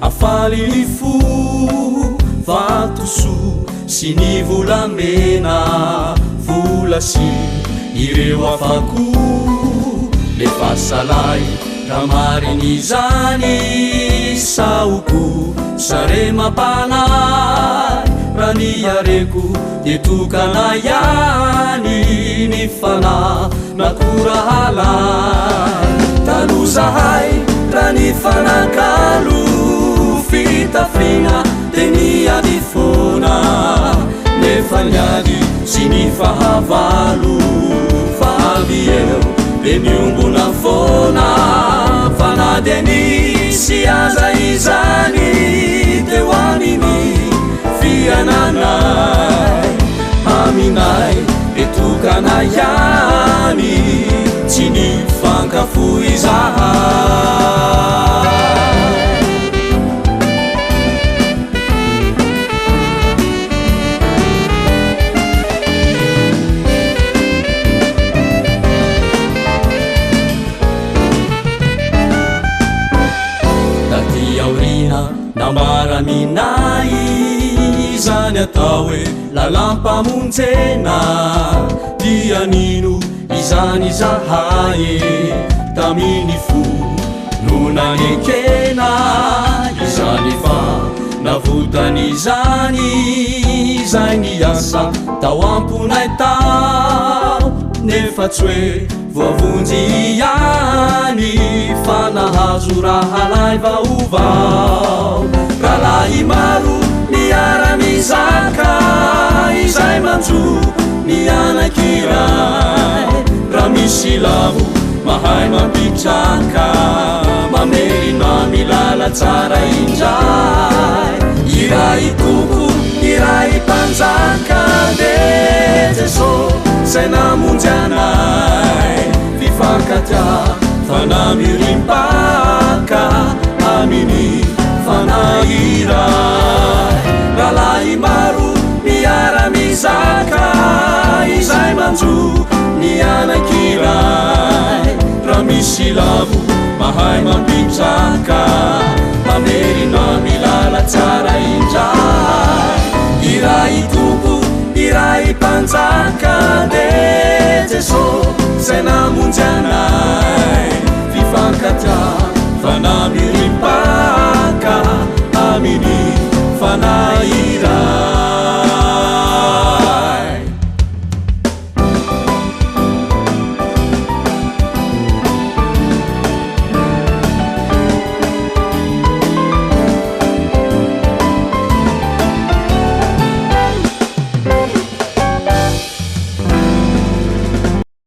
Hafaly ny fo, vatosoa sy ny volamena, vola sy ireo hafa koa. Nefa salahy raha marina izany, sahoko sare mampanahy, raha ny hareko dia tokana ihany ny fanahy na koa rahalahy. Taloha zahay raha nifanakalo fitafiana dia niady foana, nefa niady sy nifahavalo fa avy eo dia niombona foana, fa na dia nisy aza izany teo aminy fiainanay, aminay dia tokana ihany, tsy nifankafoy izahay. Taty aoriana nambara-minay izany atao hoe lalam-pamonjena, dia nino izany izahay tamin'ny fo no nanekena izany fa navotany izany izay niasa tao am-ponay tao, nefa tsy hoe voavonjy ihany fa nahazo rahalahy vaovao, rahalahy maro miara-mizaka izay manjo ny anankiray, raha misy lavo mahay mampitraka, mamerina milala tsara indray, iray Tompo iray Mpanjaka dia Jeso izay namonjy anay, fifankatia fanahy miorim-paka aminy fanahy iray, rahalahy maro miara-mizaka izay manjo ny anankiray, raha misy lavo mahay mampitraka, mamerina milala tsara indray, iray Tompo iray Mpanjaka dia Jeso izay namonjy anay, fifankatia fanahy miorim-paka aminy fanahy iray.